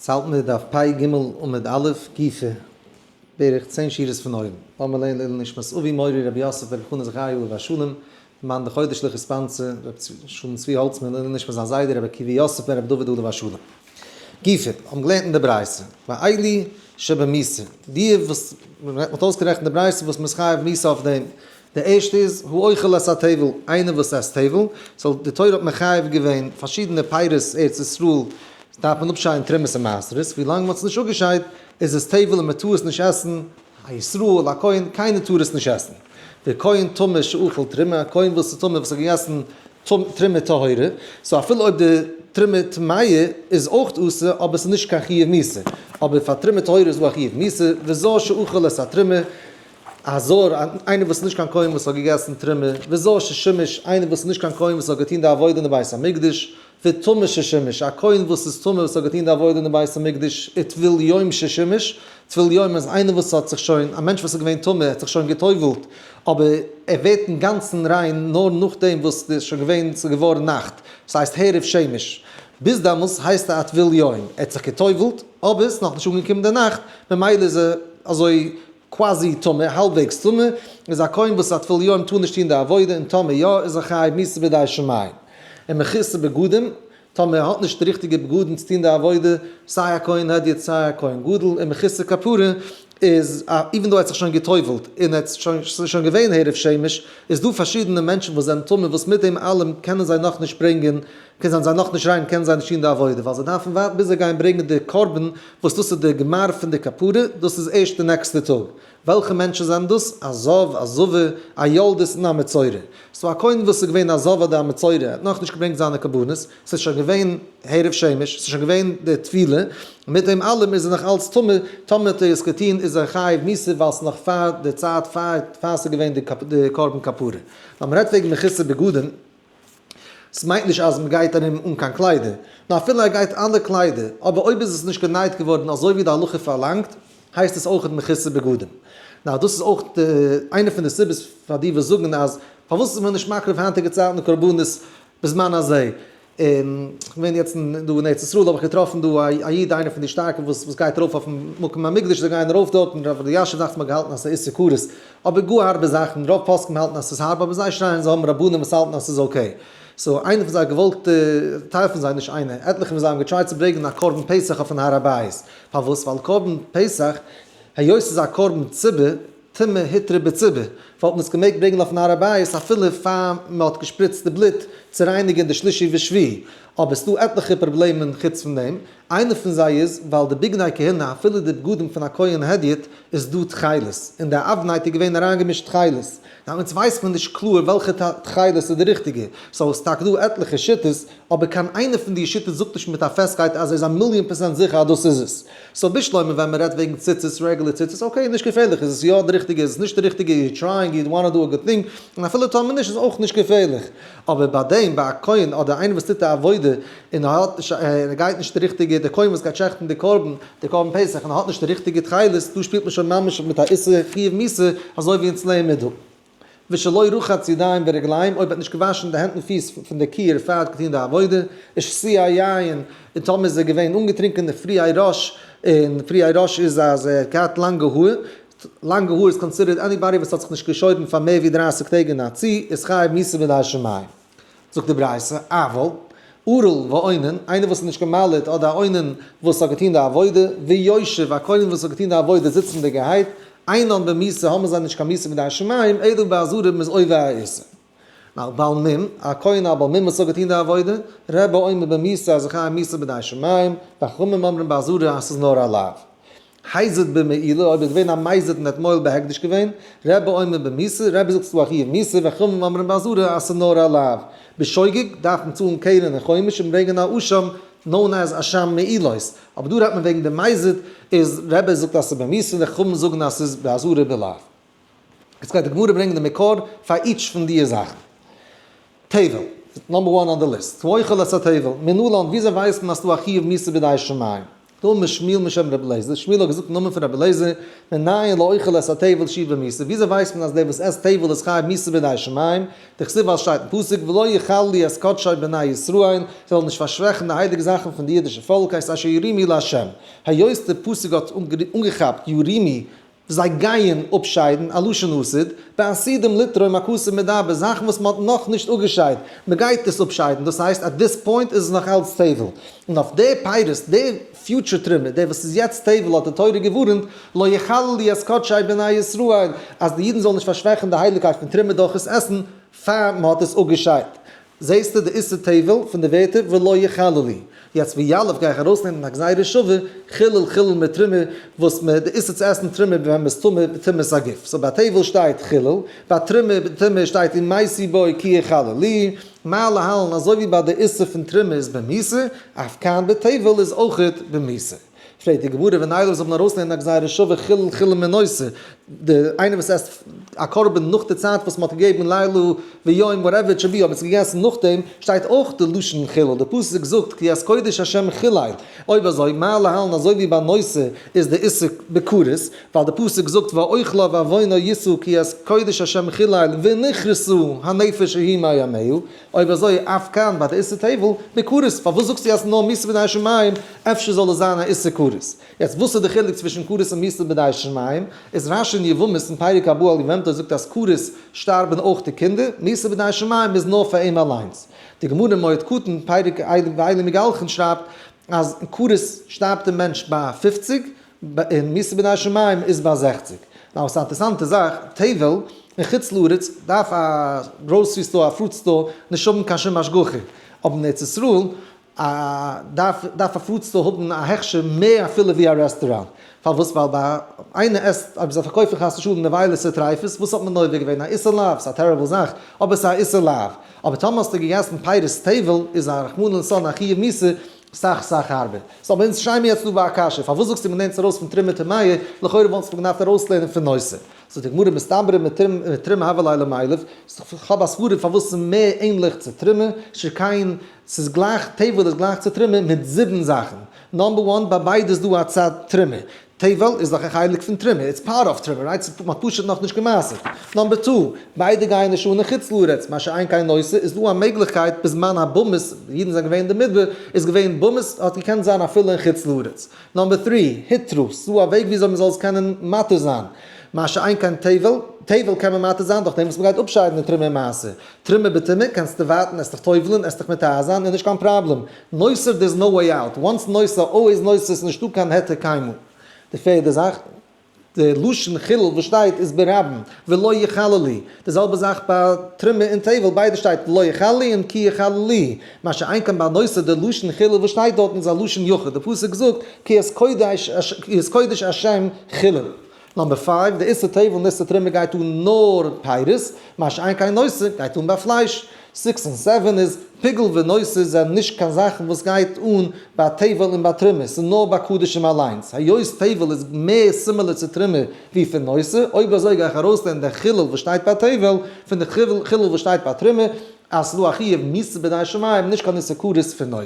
ס'האלט מיר דף פ ג עמוד א', גופא, בערך 10 שורות פון אויבן. לאמיר לערנען לעילוי נשמת אבי מורי רבי יוסף בר' חנא זכריה עליו השלום, מאן דחודש לכ' ספאנסער, רבי שלום צבי האלצמאן, לעילוי נשמת זיין זיידע רבי עקיבא יוסף בן רבי דוד עליו השלום. גופא, האבן געלערנט אין די ברייתא, ואלו שבמיתה, די וואס מ'האט אויסגערעכנט די ברייתא וואס מ'איז חייב מיתה אויף דעם, די ערשטע איז, האוכל את הטבל, איינער וואס עסט טבל, so די תורה האט מחייב געווען פארשידענע פירות ארץ ישראל, דארף מען אפשיידן תרומות און מעשרות, ווי לאנג מען האט עס נישט אפגעשיידט איז עס טבל און מען טאר עס נישט עסן, א ישראל, א כהן, קיינער טאר עס נישט עסן. וכהן טמא שאכל תרומה, א כהן וואס איז טמא וואס האט געגעסן תרומה טהורה, so אפילו אויב די תרומה טמאה איז אויך אסור, אבער עס איז נישט קיין חיוב מיתה, אבער פאר תרומה טהורה איז דא א חיוב מיתה, וזר שאכל את התרומה, א זר, איינער וואס איז נישט קיין כהן וואס האט געגעסן תרומה, וזר ששימש, איינער וואס איז נישט קיין כהן וואס האט געטון די עבודה אין די בית המקדש, וטמא ששימש, א כהן וואס איז טמא וואס האט געטון די עבודה אין די בית המקדש, וטבול יום ששימש, טבול יום איז איינער וואס האט זיך שוין, א מענטש וואס איז געווען טמא, האט זיך שוין גע'טובל'ט, אבער ער ווערט אינגאנצן ריין נאר נאכדעם וואס ס'איז שוין געווען, ס'איז געווארן נאכט, ס'הייסט הערב שמש, ביז דעמאלס הייסט ער א טבול יום, ער האט זיך גע'טובל'ט, אבער ס'איז נאכנישט אנגעקומען די נאכט, ממילא איז ער אזוי קוואזי טמא, האלבוועגס טמא, איז א כהן וואס איז א טבול יום טאר נישט טון די עבודה, און טאמער יא איז ער חייב מיתה בידי שמים. און מחוסר בגדים, טאמער ער האט נישט די ריכטיגע בגדים צו טון די עבודה, סיי א כהן הדיוט סיי א כהן גדול, און מחוסר כפרה, איז even though ער האט זיך שוין גע'טובל'ט און ער האט שוין, ס'איז שוין געווען הערב שמש, איז דא פארשידענע מענטשן וואס זענען טמא וואס מיט דעם אלעם קענען זיי נאכנישט ברענגען קען זיין זיי נאכנישט ריין קענען זיי נישט טון די עבודה ווייל זיי דארפן ווארטן ביז זיי גייען ברענגען די קרבן וואס דאס איז די גמר פון די כפרה דאס איז ערשט די נעקסטע טאג. וועלכע מענטשן זענען דאס? א זב, א זבה, א יולדת און א מצורע. so א כהן וואס איז געווען א זב אדער א מצורע האט נאכנישט געברענגט זיינע קרבנות, ס'איז שוין געווען הערב שמש, ס'איז שוין געווען די טבילה, מיט דעם אלעם איז ער נאך אלץ טמא, טאמער האט ער עס געטון איז ער חייב מיתה ווייל ס'איז נאך פאר די צייט פאר פאר ס'איז געווען די קרבן כפרה. ווייל מ'רעדט וועגן מחוסר בגדים. ס'מיינט נישט אז מ'גייט ארום אן קיין קליידער, נאר אפילו ער גייט אלע קליידער, אבער אויב איז עס נישט גענייט געווארן אזוי ווי די הלכה פארלאנגט, הייסט עס אויכעט מחוסר בגדים. נאר דאס איז אויך איינע פון די סיבות פאר די וואס זאגן אז פארוואס איז מען נישט מקריב היינטיגע צייטן קרבנות בזמן הזה, און כ'בין יעצט דא אין ארץ ישראל האב איך געטראפן דא א איד איינער פון די שטארקע וואס וואס גייט ארויף אויפן מקום המקדש זיי גייען ארויף דארט און רב אלישיב דאכט זיך מיר געהאלטן אז ס'איז איסור כרת אבער גאר הארבע זאכן רוב פוסקים האלטן אז ס'איז הארב אבער זיי שרייען זיי האבן רבנים וואס האלטן אז ס'איז okay. so איינער פון זיי האט געוואלט טייל פון זיי נישט איינער עטליכע פון זיי האבן געטרייט צו ברענגען א קרבן פסח אויפן הר הבית פארוואס ווייל קרבן פסח היות ס'איז א קרבן ציבור טומאה הותרה בציבור, וואלט מען עס געמעגט ברענגען אויפן הר הבית אפילו פאר מען האט געשפריצט די בלוט צו רייניגען די שלישי ושביעי, אבער ס'דא עטליכע פראבלעמען חוץ פון דעם, איינע פון זיי איז ווייל די בגדי כהונה אפילו די בגדים פון א כהן הדיוט איז דא תכלת, אין די אבנט איז געווען אריינגעמישט תכלת, דעמאלטס ווייסט מען נישט קלאר וועלכע תכלת איז די ריכטיגע, so ס'טאקע דא עטליכע שיטות, אבער קיין איינע פון די שיטות זאגט נישט מיט א פעסטקייט אז ער איז א מיליאן פערסענט זיכער אז דאס איז עס. so בשלמא ווען מען רעדט וועגן ציצית, רעגולער ציצית, okay נישט געפערליך, איז עס יא די ריכטיגע איז עס נישט די ריכטיגע, you trying you wanna do a good thing, און אפילו טאמער נישט איז אויך נישט געפערליך. אבער ביי דעם ביי א כהן אדער איינער וואס טוט א עבודה און ער האט נישט ער גייט נישט די ריכטיגע, דער כהן וואס גייט שעכטן די קרבן, די קרבן פסח און ער האט נישט די ריכטיגע תכלת, דא שפילט מען שוין ממש מיט א איסור חיוב מיתה אזוי ווי אונז לערנען מיר דא. ושלא רחץ ידיים ורגליים, אויב האט נישט געוואשן די הענט און פיס פון די כיור פאר האט געטון די עבודה, ושתויי יין, און טאמער איז ער געווען אנגעטרינקען די פרועי ראש, און פרועי ראש איז אז ער האט געהאט לאנגע האר, לאנגע האר איז considered anybody וואס האט זיך נישט געשוירן פאר מער ווי 30 טעג אין א צי, איז חייב מיתה בידי שמים. זאגט די ברייתא, אבל, ערל ואונן, איינער וואס איז נישט גע'מל'ט אדער א אונן וואס האט געטון די עבודה, ויושב, א כהן וואס האט געטון די עבודה זיצנדיגערהייט, אינן במיתה האבן זיי נישט קיין מיתה בידי שמים, אלא באזהרה מ'איז עובר א איסור. נאר בעל מום, א כהן א בעל מום וואס האט געטון די עבודה, רבי אומר במיתה אז חייב מיתה בידי שמים, וחכמים אומרים באזהרה אז ס'איז נאר א לאו. הזיד במעילה, אויב איז געווען א מזיד און האט מועל בהקדש געווען, רבי אומר במיתה, רבי זאגט ס'דא א חיוב מיתה, וחכמים אומרים באזהרה אז ס'איז נאר א לאו. בשוגג, דארף מען צאלן קרן און חומש און ברענגען א אשם, known as אשם מעילות. אבער דא רעדט מען וועגן די מזיד, איז רבי זאגט אז ס'איז במיתה און די חכמים זאגן אז ס'איז באזהרה בלאו. יעצט גייט די גמרא ברענגען די מקור פאר each פון דיע זאכן. טבל, number one on the list. האוכל את הטבל, מנלן, וויאזוי ווייסט מען אז ס'דא א חיוב מיתה בידי שמים? דאמר שמואל משם רבי אליעזר, שמואל האט געזאגט אין נאמען פון רבי אליעזר, מנין לאוכל את הטבל שהוא במיתה, וויאזוי ווייסט מען אז דער וואס עסט טבל איז חייב מיתה בידי שמים, דכתיב ווייל שטייט אין פסוק ולא יחללו את קדשי בני ישראל, זיי זאלן נישט פארשוועכן די הייליגע זאכן פון די אידישע פאלק, את אשר ירימו לה'. היות די פסוק האט אנגעכאפט ירימו זיי גייען אפשיידן, א לשון עתיד, בעתידים לתרום הכתוב מדבר, זאכן וואס מען האט נאכנישט אפגעשיידט, מען גייט עס אפשיידן, דאס הייסט at this point איז עס נאך אלץ טבל, און אויף די פירות, די future תרומה, די וואס איז יעצט טבל האט די תורה געווארענט, לא יחללו את קדשי בני ישראל, אז די אידן זאלן נישט פארשוועכן די הייליגקייט פון תרומה דורך עס עסן פאר מען האט עס אפגעשיידט. זעסטו די איסור טבל פון די ווערטער ולא יחללו. יעצט וילף גיי איך ארויסנעמען א גזירה שווה, חילול חילול מיט תרומה, וואס מען די איסור צו עסן תרומה ווען מען איז טמא בטומאת הגוף. so ביי טבל שטייט חילול, ביי תרומה בטומאה שטייט ומתו בו כי יחללו, מה להלן אזוי ווי ביי די איסור פון תרומה איז במיתה, אף כאן בטבל איז אויכעט במיתה. פרעגט די גמרא ונילף זאל מען ארויסלערנען א גזירה שווה חילול חילול מנותר, די איינער וואס עסט א קרבן נאך די צייט וואס מען האט געגעבן לילה ויום whatever it should be אבער עס איז געגעסן נאכדעם, שטייט אויך די לשון חילול, די פסוק זאגט כי את קודש השם חילל, אויב אזוי מה להלן אזוי ווי ביי נותר איז די איסור בכרת, ווייל די פסוק זאגט ואוכלה ועוונה ישא כי את קודש השם חילל ונכרתה הנפש ההיא מעמיה, אויב אזוי אף כאן ביי די איסור טבל בכרת, פארוואס זאגסטו אז נאר מיתה בידי שמים, אפשר זאל עס זיין א איסור כרת. יעצט וואס איז די חילוק צווישן כרת און מיתה בידי שמים, איז רש"י אין יבמות אין פרק הבא על יבמתו זאגט אז כרת שטארבן אויך די קינדער, מיתה בידי שמים איז נאר פאר אים אליינס. די גמרא אין מועד קטן פרק ואלו מגלחין שרייבט אז אין כרת שטארבט די מענטש ביי פופציג, און מיתה בידי שמים איז ביי זעכציג. now ס'איז א אינטערעסאנטע זאך, טבל אין חוץ לארץ דארף א grocery store א fruit store נישט האבן קיין שום השגחה, אבער אין ארץ ישראל א דארף דארף א fruit store האבן א הכשר מער אפילו ווי א רעסטוראנט. פארוואס? ווייל ביי איינער עסט אויב זיי פארקויפן חס ושלום נבילות וטריפות וואס האט מען עובר געווען? א איסור לאו, ס'איז א terrible זאך, אבער ס'איז א איסור לאו. אבער טאמער האסטו געגעסן פירות טבל איז א רחמנא לצלן א חיוב מיתה, סאך סאך הארבער. so אבער אונז שרייען מיר יעצט דא ביי א קשיא, פארוואס זאגסטו מ'לערנט עס ארויס פון תרומה טמאה, לכאורה וואלטסטו געדארפט ארויסלערנען פון נותר. זאגט די גמרא מסתברא מתרומה הוה ליה למילף, כ'האב א סברה פארוואס ס'איז מער ענליך צו תרומה, שכן ס'איז גלייך, טבל איז גלייך צו תרומה מיט זיבן זאכן. number one, ביי ביידע איז דא א צד תרומה. טבל איז דאך א חלק פון תרומה, it's part of תרומה, right? מ'האט פשוט נאכנישט גע'מעשר'ט. number two, ביידע גייען נישט אן אין חוץ לארץ, מה שאין כן נותר, איז דא א מעגליכקייט בזמן הבמות, די אידן זענען געווען אין די מדבר, איז געווען במות, האט געקענט זיין אפילו אין חוץ לארץ. number three, הותרה, ס'איז דא א וועג וויאזוי מ'זאל עס קענען מתיר זיין. מה שאין כן טבל, טבל קען מען מתיר זיין דורך דעם וואס מ'גייט אפשיידן די תרומה און מעשר. תרומה בטומאה קענסטו ווארטן, עסט דיך טובל'ן, עסט דיך מטהר זיין, איז נישט קיין פראבלעם. נותר there is no way out, once נותר always נותר ס'איז נישטא קיין היתר קיינמאל. די פערדע זאך, די לשון חילול וואס שטייט איז ברבים, ולא יחללו, די זעלבע זאך ביי תרומה און טבל ביידע שטייט לא יחללו און כי יחללו, מה שאין כן ביי נותר די לשון חילול וואס שטייט דארטן איז א לשון יחיד, די פסוק זאגט כי את קודש השם חילול. number five, די איסור טבל און איסור תרומה גייט אן נאר פירות, מה שאין כן נותר גייט אן ביי פלייש. six און seven איז, פיגול ונותר זענען נישט קיין זאכן וואס גייט אן ביי טבל און ביי תרומה, ס'איז נאר ביי קדשים אליינס. היות טבל איז מער similar צו תרומה ווי פון נותר, אויב אזוי גיי איך ארויסלערנען די חילול וואס שטייט ביי טבל פון די חילול וואס שטייט ביי תרומה, אז ס'איז דא א חיוב מיתה בידי שמים, נישט קיין איסור כרת פון נותר.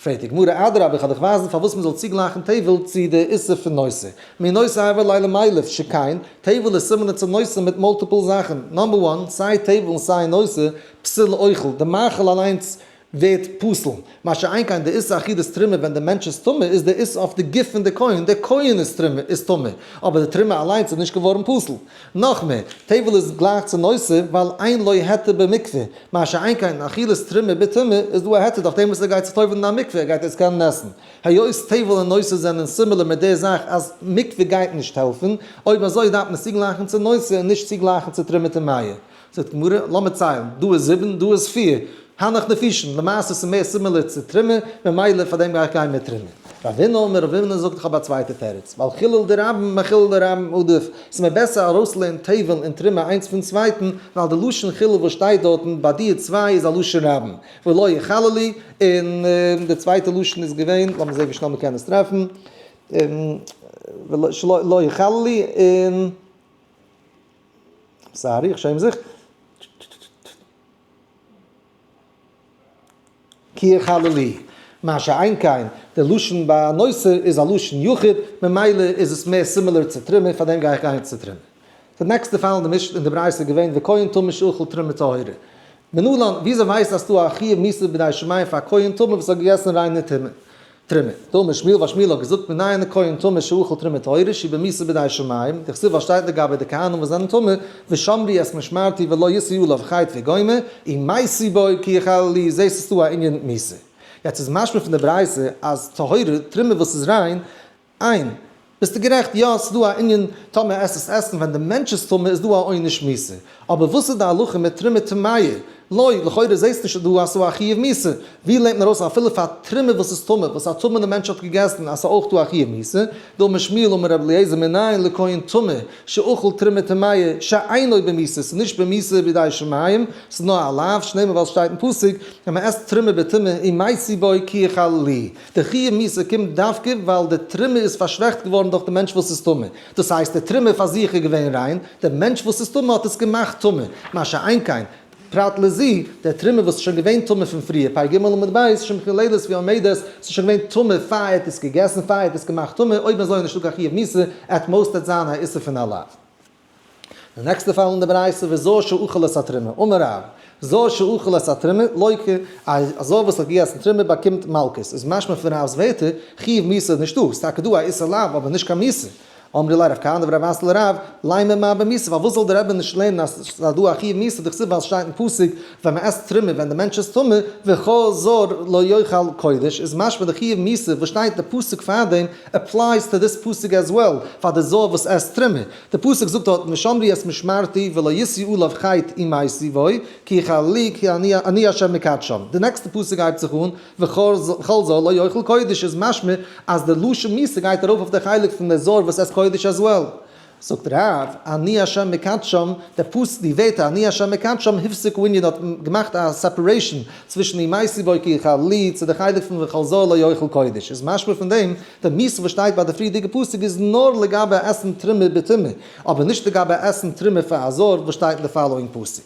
פרעגט די גמרא, אדרבה איך וועל דיך ווייזן פארוואס מען זאל צוגלייכן טבל צו די איסור פון נותר, מנותר הוה ליה למילף שכן, טבל איז similar צו נותר מיט multiple זאכן, number one, סיי טבל און סיי נותר, פסול אוכל, די מאכל אליינס ווערט פסול, מה שאין כן די איסור אכילת תרומה ווען די מענטש איז טמא איז די איסור אויף די גוף פון די כהן, די כהן איז תרומה איז טמא, אבער די תרומה אליינס איז נישט געווארן פסול. נאך מער, טבל איז גלייך צו נותר ווייל אין לו היתר במקווה, מה שאין כן אכילת תרומה בטומאה איז דא א היתר דורך דעם וואס ער גייט זיך טובל'ן אין א מקווה ער גייט עס קענען עסן. היות טבל און נותר זענען similar מיט די זאך אז מקווה גייט נישט העלפן, אויב אזוי דארף מען צוגלייכן צו נותר און נישט צוגלייכן צו תרומה טמאה. זאגט די גמרא, לאמיר ציילן, דא איז זיבן, דא איז פיר, הנך נפישין, למעשה איז מער similar צו תרומה, ממילא פאר דעם גיי איך גיין מיט תרומה. רבינא אמר, רבינא זאגט איך האב א צווייטע תירוץ, ווייל חילול דרבים מחילול דרבים עדיף, ס'איז מיר בעסער ארויסלערנען טבל און תרומה איינס פון צווייטן, ווייל די לשון חילול וואס שטייט דארטן ביי די צוויי איז א לשון רבים, ולא יחללו, און די צווייטע לשון איז געווען, לאמיר זען ווי שנעל מ'קען עס טרעפן, לא יחללו, און. sorry, איך שעם זיך. כי יחללו. מה שאין כן, די לשון ביי א נושא איז א לשון יחיד, ממילא איז עס מער similar צו תרומה, פאר דעם גיי איך גיין צו תרומה. די נעקסטע פאל אין די משנה אין די ברייתא איז געווען וכהן טמא שאכל תרומה טהורה. מנלן, וויאזוי ווייסט אז ס'דא א חיוב מיתה בידי שמים פאר א כהן טמא וואס האט געגעסן ריינע תרומה? דאמר שמואל ווייל שמואל האט געזאגט מנין לכהן טמא שאכל תרומה טהורה שהוא במיתה בידי שמים, דכתיב ווייל שטייט לגבי די כהנים וואס זענען טמא, ושמרו את משמרתי ולא ישאו עליו חטא וגומר, ומתו בו כי יחללו, זעסט עס דא א ענין מיתה. יעצט איז משמע פון די ברייתא אז טהורה, תרומה וואס איז ריין, איין. ביסטו גערעכט, יא ס'איז דא א ענין טמא עס עס עסן ווען די מענטש איז טמא איז דא א עונש מיתה, אבער וואס איז די הלכה מיט תרומה טמאה? לא, לכאורה זעסט נישט דא אז ס'איז א חיוב מיתה, ווי לערנט מען ארויס אפילו פאר תרומה וואס איז טמא, וואס א טמא'נע מענטש האט געגעסן אז ס'איז אויך דא א חיוב מיתה? דאמר שמואל אמר רבי אליעזר מנין לכהן טמא שאכל תרומה טמאה שאינו במיתה, ס'איז נישט במיתה בידי שמים, ס'איז נאר א לאו, שנאמר ווייל ס'שטייט אין פסוק ווען מ'עסט תרומה בטומאה ומתו בו כי יחללו. די חיוב מיתה קומט דווקא ווייל די תרומה איז פארשוועכט געווארן דורך די מענטש וואס איז טמא. דאס הייסט די תרומה פאר זיך איז געווען ריין, דער מענטש וואס איז טמא האט עס געמאכט טמא. מה שאין כן, פרט לזו, די תרומה וואס איז שוין געווען טמא פון פריער, פרק ג' עמוד ב', שמחוללת ועומדת, ס'איז שוין געווען טמא פאר ער האט עס געגעסן, פאר ער האט עס געמאכט טמא, אויב אזוי איז נישטא קיין חיוב מיתה, at most וועט זיין א איסור פון א לאו. די נעקסטע פאל אין די ברייתא וזר שאכל את התרומה, אמר רב, זר שאכל את התרומה, לוקה, א זר וואס האט געגעסן תרומה באקומט מלקות, איז משמע פון רב'ס ווערטער, חיוב מיתה איז נישטא, ס'איז טאקע דא א איסור לאו אבער נישט קיין מיתה. אמרי ליה רב כהנא ורב אסי לרב, לימא מה במיתה, פארוואס זאל דער רבי נישט לערנען אז ס'איז דא א חיוב מיתה, דכתיב ווייל ס'שטייט אין פסוק ווען מ'עסט תרומה ווען די מענטש איז טמא, וכל זר לא יאכל קודש, איז משמע די חיוב מיתה וואס שטייט די פסוק פארדעם applies to this פסוק as well פאר די זר וואס עסט תרומה. די פסוק זאגט דארט ושמרו את משמרתי ולא ישאו עליו חטא ומתו בו כי יחללו כי אני ה' מקדשם. די נעקסטע פסוק הייבט זיך אן וכל זר לא יאכל קודש איז משמע אז די לשון מיתה גייט ארויף אויף די חלק פון די זר וואס עסט קודש as well. זאגט רב, אני ה' מקדשם, דער פסוק, די ווערטער אני ה' מקדשם, הפסיק הענין האט געמאכט א separation צווישן ומתו בו כי יחללו צו די חלק פון וכל זר לא יאכל קודש, איז משמע פון דעם, די מיתה וואס שטייט ביי די פריערדיגע פסוק איז נאר לגבי עסן תרומה בטומאה, אבער נישט לגבי עסן תרומה פאר א זר וואס שטייט אין די following פסוק.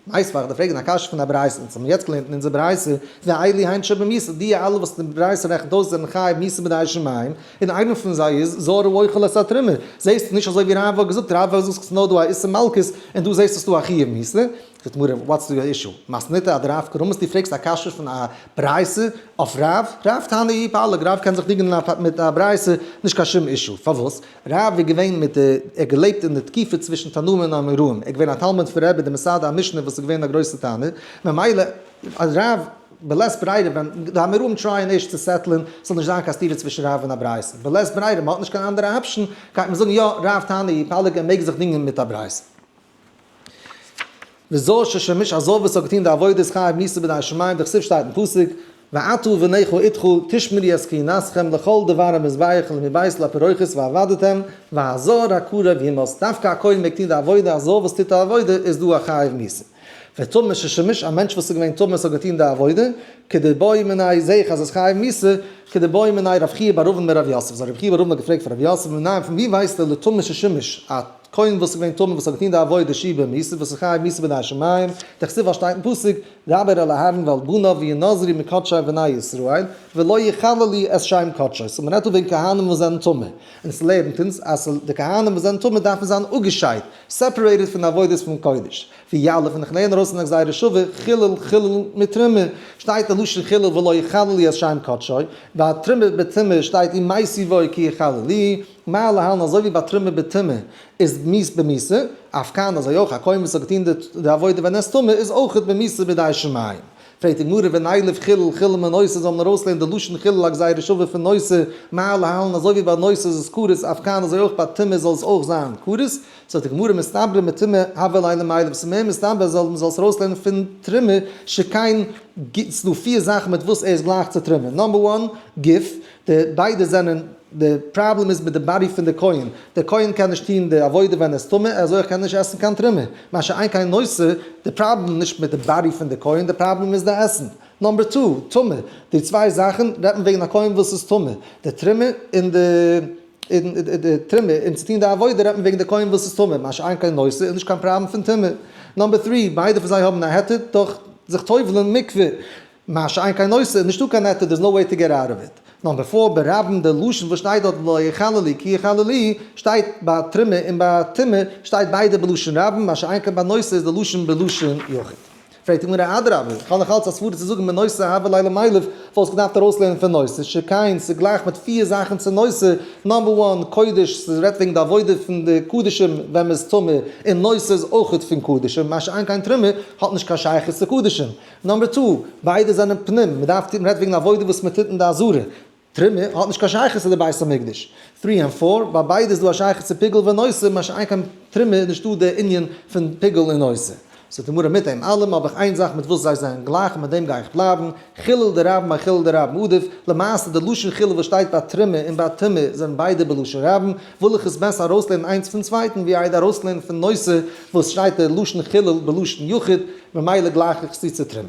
מיתיבי, איך דארף פרעגן א קשיא פון א ברייתא, אונז האבן יעצט געלערנט אין אונזער ברייתא, ואלו הן שבמיתה, די אלע וואס די ברייתא רעכנט אויס זענען חייב מיתה בידי שמים, און איינער פון זיי איז זר האוכל את התרומה, זעסטו נישט אזוי ווי רב האט געזאגט, רב האט געזאגט ס'איז נאר דא א איסור מלקות, און דא זעסטו ס'איז דא א חיוב מיתה, זאגט די גמרא, what's the issue? מתניתא אדרב קרמית, דו פרעגסט א קשיא פון א ברייתא אויף רב? רב תנא ופליג, רב קען זיך דינגען מיט א ברייתא, נישט קיין שום issue, פארוואס? רב איז געווען מיט די, ער האט געלעבט אין די תקופה צווישן תנאים און אמוראים, ער איז געווען א תלמיד פון רבי דער מסדר המשנה וואס איז געווען א גרויסע תנא, ממילא אז רב בלית ברירה ווען די אמוראים try ען ערשט צו settle ען ס'זאל נישט זיין קיין סתירה צווישן רב און א ברייתא, בלית ברירה מ'האט נישט קיין אנדערע option גייט מען זאגן יא רב תנא ופליג ער מעג זיך דינגען מיט א ברייתא. וזר ששימש א זר וואס האט געטון די עבודה איז חייב מיתה בידי שמים דכתיב שטייט אין פסוק ואתה ובניך איתך תשמרו את כהונתכם לכל דבר המזבח ולמבית לפרוכת ועבדתם והזר הקרב יומת דווקא א כהן מעג טון די עבודה א זר וואס טוט די עבודה איז דא א חייב מיתה וטמא ששימש א מענטש וואס איז געווען טמא וואס האט געטון די עבודה כדבעי מיני' זעה איך אז עס חייב מיתה כדבעי מיני' רב חייא בר אבין מרב יוסף זאל רב חייא בר אבין האט געפרעגט פון רב יוסף מנין פון ווי ווייסטו לטמא ששימש א כהן וואס איז געווען טמא וואס האט געטון די עבודה שהיא במיתה וואס איז חייב מיתה בידי שמים, דכתיב ווייל שטייט אין פסוק, דבר אל אהרן ואל בניו וינזרו מקדשי בני ישראל, ולא יחללו את שם קדשי. so מ'רעדט דא וועגן כהנים וואס זענען טמא, און עס לערנט אונז אז די כהנים וואס זענען טמא דארפן זיין אפגעשיידט, separated פון די עבודות פון קודש. ויליף און איך לערן ארויס אין א גזירה שווה, חילול חילול מתרומה, שטייט די לשון חילול ולא יחללו את שם קדשי, ביי תרומה בטומאה שטייט ומתו בו כי יחללו, מה להלן אזוי ווי ביי תרומה בטומאה איז מית במיתה, אף כאן אזוי אויך א כהן וואס האט געטון די עבודה ווען ער איז טמא איז אויכעט במיתה בידי שמים. פרעגט די גמרא ונילף חילול חילול מנושא זאל מען ארויסלערנען די לשון חילול א גזירה שווה פון נושא, מה להלן אזוי ווי ביי נושא איז עס כרת אף כאן אזוי אויך ביי טומאה זאל עס אויך זיין כרת, זאגט די גמרא מסתברא מטומאה הוה ליה למילף ס'איז מער מסתבר אז מען זאל עס ארויסלערנען פון תרומה שכן ס'דא פיר זאכן מיט וואס ער איז גלייך צו תרומה, number one, גוף, די ביידע זענען, די פראבלעם איז מיט די body פון די כהן, די כהן קען נישט טון די עבודה ווען ער איז טמא, אזוי אויך קען ער נישט עסן קיין תרומה, מה שאין כן נושא, די פראבלעם איז נישט מיט די body פון די כהן, די פראבלעם איז די עסן. number two, טמא, די צוויי זאכן רעדט מען וועגן א כהן וואס איז טמא, די תרומה און די און די תרומה און צו טון די עבודה רעדט מען וועגן די כהן וואס איז טמא, מה שאין כן נושא איז נישט קיין פראבלעם פון טומאה. number three, ביידע פון זיי האבן א היתר דורך זיך טובל'ן מקווה. מה שאין כן נושא, נישטא קיין היתר, there's no way to get out of it. Number four, ברבים די לשון וואס שטייט דארט ולא יחללו כי יחללו, שטייט ביי תרומה און ביי טומאה שטייט ביידע בלשון רבים, מה שאין כן ביי נושא איז די לשון בלשון יחיד. פרעגט די גמרא אדרבה, איך האב נאך אלץ א סברה צו זאגן מנושא הוה ליה למילף, וואלסט געדארפט ארויסלערנען פון נושא, שכן ס'גלייך מיט פיר זאכן צו נושא, number one, קודש, ס'רעדט וועגן די עבודה פון די קדשים ווען מ'איז טמא, און נושא איז אויכעט פון קדשים, מה שאין כן תרומה האט נישט קיין שייכות צו קדשים. Number two, ביידע זענען פנים, מ'דארף טון, מ'רעדט וועגן עבודה וואס מ'טוט אין די עזרה. תרומה האט נישט קיין שייכות צו די בית המקדש. Three און four, ביי ביידע איז דא א שייכות צו פיגול ונושא, מה שאין כן תרומה איז נישטא די ענין פון פיגול און נושא. זאגט די גמרא מיט דעם אלעם האב איך איין זאך מיט וואס זיי זענען גלייך און מיט דעם גיי איך בלייבן, חילול דרבים ביי חילול דרבים עדיף, למעשה די לשון חילול וואס שטייט ביי תרומה און ביי טומאה זענען ביידע בלשון רבים, וויל איך עס בעסער ארויסלערנען איינס פון צווייטן ווי איידער ארויסלערנען פון נושא וואס שטייט די לשון חילול בלשון יחיד, ממילא גלייך איך עס צו צו תרומה.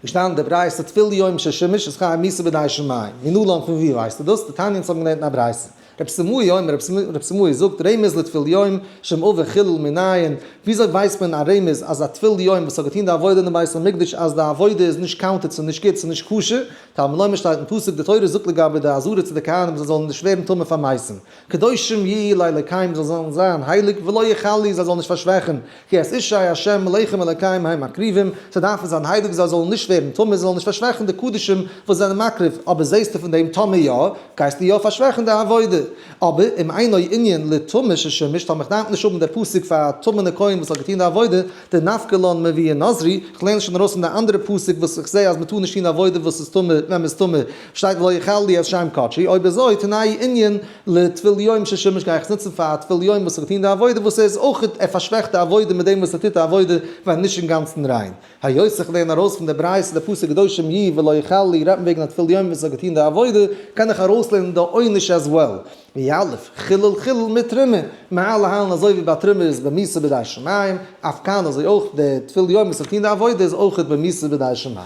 געשטאנען די ברייתא טבול יום ששימש איז חייב מיתה בידי שמים, מנלן פון ווי ווייסטו דאס? דתניא אונז האבן געלערנט אין א ברייתא. רב סימאי אומר, רב סימאי זאגט, רמז לטבול יום שאם עבר חילול מנין, וויאזוי ווייסט מען א רמז אז א טבול יום וואס האט געטון די עבודה אין די בית המקדש אז די עבודה איז נישט counted ס'איז נישט גוט ס'איז נישט כשר, תלמוד לומר שטייט אין פסוק די תורה זאגט לגבי די עזרה צו די כהנים זיי זאלן נישט ווערן טמא פאר מתים, קדושים יהיו לאלוקיהם זיי זאלן זיין הייליג ולא יחללו זיי זאלן נישט פארשוועכן, כי את אשי ה' מלכים אלוקיהם הם מקריבים, זיי דארפן זיין הייליג זיי זאלן נישט ווערן טמא זיי זאלן נישט פארשוועכן די קדשים וואס זענען מקריב, אבער זעסטו פון דעם טמא יא, גייסטו יא פארשוועכן די עבודה. אבער אם אינו ענין לטמא ששימש, טאמער איך דארף נישט האבן דער פסוק פאר א טמא'נע כהן וואס האט געטון די עבודה, דנפקא לן מאביה נזרי, איך לערן שוין ארויס פון די אנדערע פסוק וואס איך זע אז מען טאר נישט טון עבודה וואס איז טמא ווען מען איז טמא, שטייט ולא יחללו את שם קדשי, אויב אזוי תנהו ענין לטבול יום ששימש גיי איך עס נוצן פאר א טבול יום וואס האט געטון די עבודה וואס ער איז אויך ער פארשוועכט די עבודה מיט דעם וואס ער טוט די עבודה ווען נישט אינגאנצן ריין. היות איך לערן ארויס פון די ברייתא די פסוק קדושים יהיו ולא יחללו רעדט מען וועגן א טבול יום וואס האט געטון די עבודה, קען איך ארויסלערנען די עונש as well. ויליף, חילול חילול מתרומה, מה להלן אזוי ווי ביי תרומה איז במיתה בידי שמים, אף כאן אזוי אויך די טבול יום וואס האט געטון די עבודה איז אויכעט במיתה בידי שמים.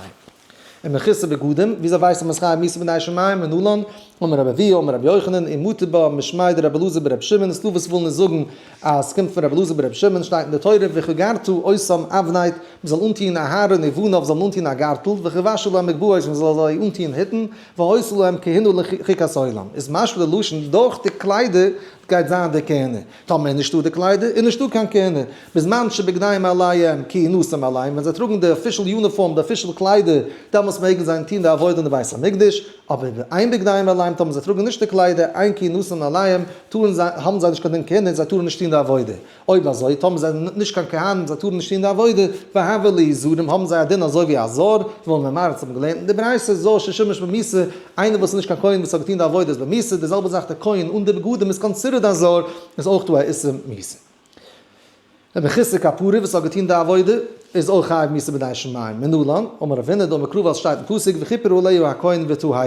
און מחוסר בגדים, וויאזוי ווייסט מען אז חייב מיתה בידי שמים, מנלן, אמר רבי אבהו אמר רבי יוחנן, ומטו בה משמיה דרבי אלעזר ברבי שמעון, ס'דא וואס ווילן עס זאגן אז ס'קומט פון רבי אלעזר ברבי שמעון, שטייט אין די תורה וחגרת אותם אבנט, מ'זאל אנטוען אהרן ובניו זאלן אנטוען א גארטל, וחבשת להם מגבעות מ'זאל זיי אנטוען היטן, והיתה להם כהונה לחוקת עולם, איז משמע די לשון דורך די קליידער גייט זיין די כהונה, טאמער איז נישטא די קליידער איז נישטא קיין כהונה, בזמן שבגדיהם עליהם כהונתם עליהם, ווען זיי טראגן די official uniform די official קליידער דעמאלטס מעגן זיי טון די עבודה אין די בית המקדש, אבער אין בגדיהם עליהם טאמער זיי טראגן נישט די קליידער אין כהונתם עליהם טארן זיי האבן זיי נישט קיין דין כהונה זיי טארן נישט טון די עבודה, אויב אזוי טאמער זיי זענען נישט קיין כהנים זיי טארן נישט טון די עבודה, והוו להו זרים האבן זיי א דין אזוי ווי א זר, והאמר מר האט געלערנט אין די ברייתא זר ששימש במיתה, איינער וואס איז נישט קיין כהן וואס האט געטון די עבודה איז במיתה, די זעלבע זאך דער כהן אן די בגדים איז considered א זר, איז אויך דא א איסור מיתה. דער מחוסר כפרה וואס האט געטון די עבודה איז אויך חייב מיתה בידי שמים, מנלן, אמר רב הונא דאמר קרא ווייל עס שטייט אין פסוק וכפר עליה הכהן וטהרה.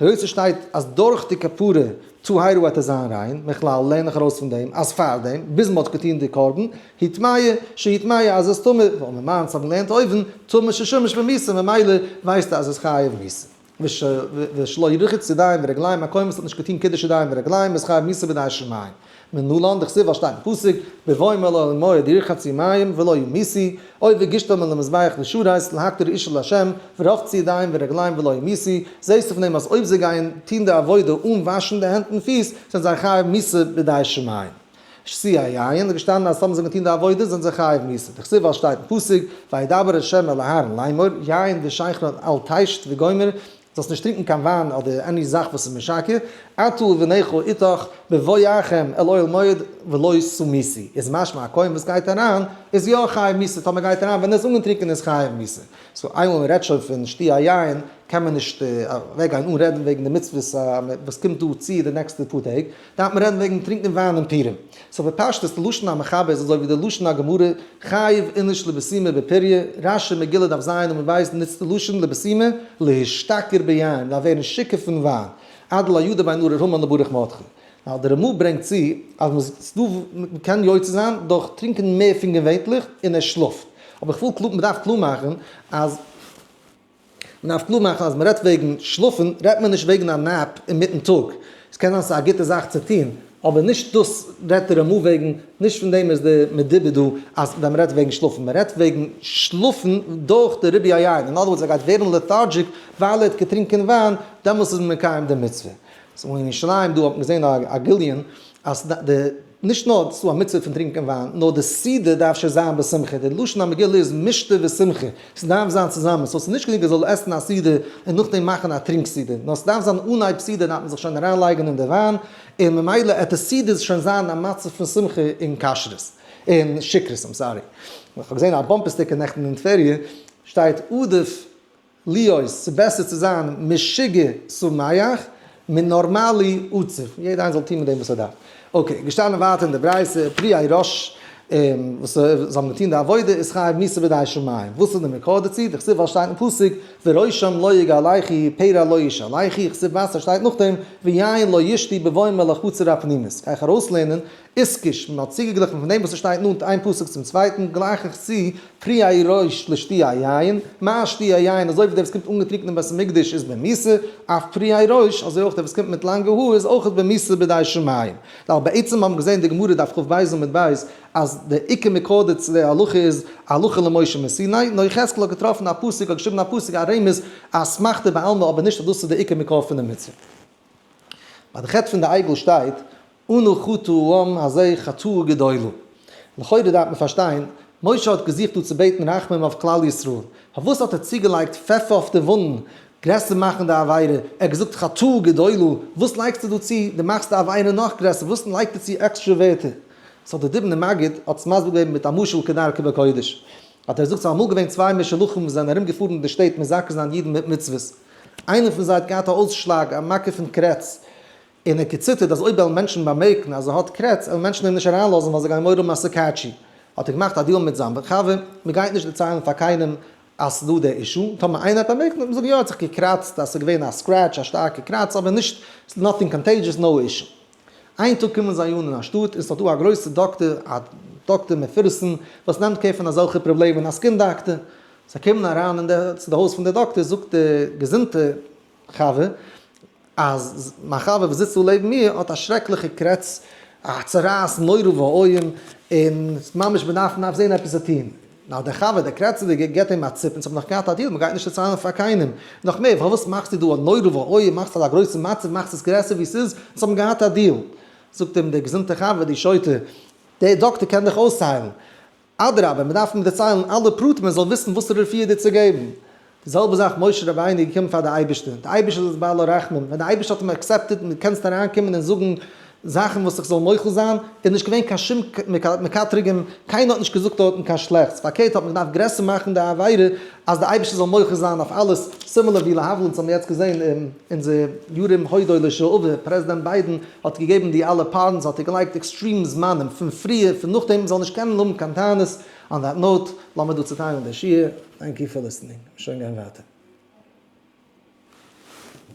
היות עס שטייט אז דורך די כפרה טהרה וועט ער זיין ריין, מכלל לערן איך ארויס פון דעם אז פארדעם, ביז מען האט געטון די קרבן, היא טמאה, שהיא טמאה אז עס איז טמא, והאמר מר אונז האבן געלערנט אויבן, טמא ששימש במיתה ממילא ווייסטו אז עס איז חייב מיתה. ושלא ירחץ ידיים ורגליים, א כהן וואס האט נישט געטון קידוש ידיים ורגליים איז חייב מיתה בידי שמים. מנלן דכתיב ווייל שטייט אין פסוק, בבואם אל אוהל מועד ירחצו מים ולא ימותו, אוי והגשתם אל המזבח לשרת להקטיר אשה לה', ורחצו ידיים ורגליים ולא ימותו, זעהסטו פון דעם אז אויב זיי גייען טון די עבודה אן וואשן די הענט און פיס, זענען זיי חייב מיתה בידי שמים. שתיית היין איז געשטאנען אז טאמער זיי האבן געטון די עבודה זענען זיי חייב מיתה, דכתיב ווייל שטייט אין פסוק, וידבר ה' אל אהרן לאמור, יין ושכר אל תשת וגומר, זאלסט נישט טרינקען קיין וויין אדער any זאך וואס איז משכר, אתה ובניך איתך בבואכם אל אוהל מועד ולא תמותו, איז משמע א כהן וואס גייט אריין איז יא חייב מיתה, טאמער גייט אריין ווען ער איז אנגעטרינקען איז חייב מיתה. So איינמאל מען רעדט שוין פון שתיית היין קען מען נישט אוועקגיין אן רעדן וועגן די מצוות וואס קומט דא צו די נעקסטע פאר טעג, דארף מען רעדן וועגן טרינקען וויין אום פורים. So בפשטות די לשון המחבר איז אזוי ווי די לשון הגמרא, חייב איניש לבסומי בפוריא, רש"י מגילה דף ז עמוד ב' נוצט די לשון לבסומי להשתכר ביין, מ'דארף ווערן שיכור פון וויין, עד דלא ידע בין ארור המן לברוך מרדכי. נאר די רמ"א ברענגט צו אז מ'קען יוצא זיין דורך טרינקען מער פון געווענטליך און ער שלאפט. אבער איך וויל מ'דארף קלאר מאכן אז. מען דארף קלאר מאכן אז מען רעדט וועגן שלאפן רעדט מען נישט וועגן א nap אינמיטן טאג, עס קען זיין ס'איז א גוטע זאך צו טון, אבער נישט דאס רעדט דער רמא וועגן, נישט פון דעם איז די מדובר דא אז ווען מ'רעדט וועגן שלאפן, מ'רעדט וועגן שלאפן דורך די ריבוי היין, אין other words ער גייט ווערן lethargic ווייל ער האט געטרינקען וויין, דעמאלס איז מען מקיים די מצוה. so אין ירושלים דא האט מען געזען א גליון אז די נישט נאר ס'דא א מצוה פון טרינקען וויין, נאר די סעודה דארף שוין זיין בשמחה, די לשון המגילה איז משתה ושמחה, ס'דארף זיין צוזאמען, so ס'איז נישט גענוג ער זאל עסן א סעודה און נאכדעם מאכן א טרינק סעודה, נאר ס'דארף זיין אנהייב סעודה דארף מען זיך שוין אריינלייגן אין די וויין, און ממילא עט די סעודה שוין זיין א מצב פון שמחה און כשרות, און שכרות, I'm sorry. איך האב געזען א bumper sticker נעכטן אין טבריה, שטייט עדיף להיות, ס'איז בעסער צו זיין משוגע שמח, מנורמלי עצוב. יעדער איינער זאל טון מיט דעם וואס ער דארף. okay, געשטאנען ווייטער אין די ברייתא, פרועי ראש, וואס זיי האבן געטון די עבודה, איז חייב מיתה בידי שמים. וואס איז די מקור דערצו? דכתיב ווייל שטייט אין פסוק, וראשם לא יגלחו, פרע לא ישלחו, כתיב ווייטער שטייט נאכדעם, ויין לא ישתו בבואם אל החצר הפנימית. גיי איך ארויסלערנען איתקש, מען האט צוגעגליכן פון דעם וואס עס שטייט נאנט איין פסוק צום צווייטן, גלייך איך צו פרועי ראש לשתויי יין, מה שתויי יין, אזוי ווי דער וואס קומט אנגעטרונקען אין בית המקדש איז במיתה, אף פרועי ראש, אזוי אויך דער וואס קומט מיט לאנגע האר איז אויך במיתה בידי שמים. ווייל בעצם האבן געזען די גמרא דף כב עמוד ב' אז די עיקר מקור צו די הלכה איז הלכה למשה מסיני, נאר יחזקאל האט געטראפן א פסוק, האט געשריבן א פסוק א רמז א אסמכתא בעלמא אבער נישט אז דאס איז די עיקר מקור פון די מצוה. ביי די חטא פון די עגל שטייט אנא חטא העם הזה חטאה גדולה. לכאורה דארף מען פארשטיין, משה האט געזוכט דא צו בעטן רחמים אויף כלל ישראל, פארוואס האט ער צוגעלייגט פעפער אויף די וואונדן, גרעסער מאכן די עבירה, ער האט געזאגט חטאה גדולה, וואס לייגסטו דא צו, דו מאכסט די עבירה נאך גרעסער, וואס לייגט ער צו עקסטרע ווערטער? so דער דובנער מגיד האט עס מסביר געווען מיט א משל כדרכו בקודש, האט ער געזאגט ס'איז אמאל געווען צוויי משולחים וואס זענען ארום געפארן אין די שטעט מזכה זיין אידן מיט מצוות, איינער פון זיי האט געהאט א אויסשלאג, א מכה פון קרעץ, און ער האט געציטערט אז אויב וועלן מענטשן באמערקן אז ער האט קרעץ, וועלן מענטשן אים נישט אריינלאזן ווייל זיי גייען מורא האבן אז ס'קעטשי. האט ער געמאכט א deal מיט זיין חבר, מ'גייט נישט דערציילן פאר קיינעם אז ס'דא די issue, טאמער איינער האט באמערקט וועט מען זאגן יא ער האט זיך געקראצט, אז ס'איז געווען א scratch, א שטארקע קראץ, אבער נישט, nothing contagious, no issue. איין טאג קומען זיי אן אין א שטאט און ס'האט דא א גרויסע דאקטער, א דאקטער מפורסם, וואס נעמט care פון אזעלכע פראבלעמען, א skin doctor. זיי קומען אריין אין די צו די הויז פון די דאקטער, זאגט די געזונטע חבר, אז מיין חבר וואס זיצט דא לעבן מיר האט א שרעקליכע קרעץ, א צרעת נורא ואיום, און ממש מ'דארף מ'דארף זען עפעס צו טון. נאר דער חבר, דער קרעצעדיגער, געבט אים א ציפ, אונז האבן נאך געהאט א deal, מ'גייט נישט דערציילן פאר קיינעם. נאך מער, פארוואס מאכסטו דא א נורא ואיום, מאכסט אזא גרויסע מצב, מאכסט עס גרעסער ווי ס'איז, אונז האבן געהאט א deal. זאגט אים דער געזונטער חבר, דו שוטה, דער דאקטער קען דיך אויסהיילן. אדרבה, מען דארף אים דערציילן אלע פרטים ער זאל וויסן וואסערע רפואה דיר צו געבן. די זעלבע זאך משה רבינו איז געקומען פאר די אייבערשטער, די אייבערשטער איז בעל הרחמים, ווען די אייבערשטער האט אים accepted און דו קענסט אריינקומען און זאגן זאכן וואס איך זאל מוחל זיין, איז נישט געווען קיין שום מקטרגים, קיינער האט נישט געזאגט דארטן קיין שלעכטס, פארקערט האט מען געדארפט גרעסער מאכן די עבירה אז די אייבערשטער זאל מוחל זיין אויף אלעס, similar ווי להבדיל אונז האבן יעצט געזען אין אונזער ירים הודו לשעבר פרעזידענט ביידען האט געגעבן די אלע pardons האט ער געלייגט extreme זמנים פון פריער פון נאכדעם מ'זאל נישט קענען האבן קיין טענות, on that note לאמיר דא צוטיילן די שיעור, thank you for listening, שוין גיין ווייטער.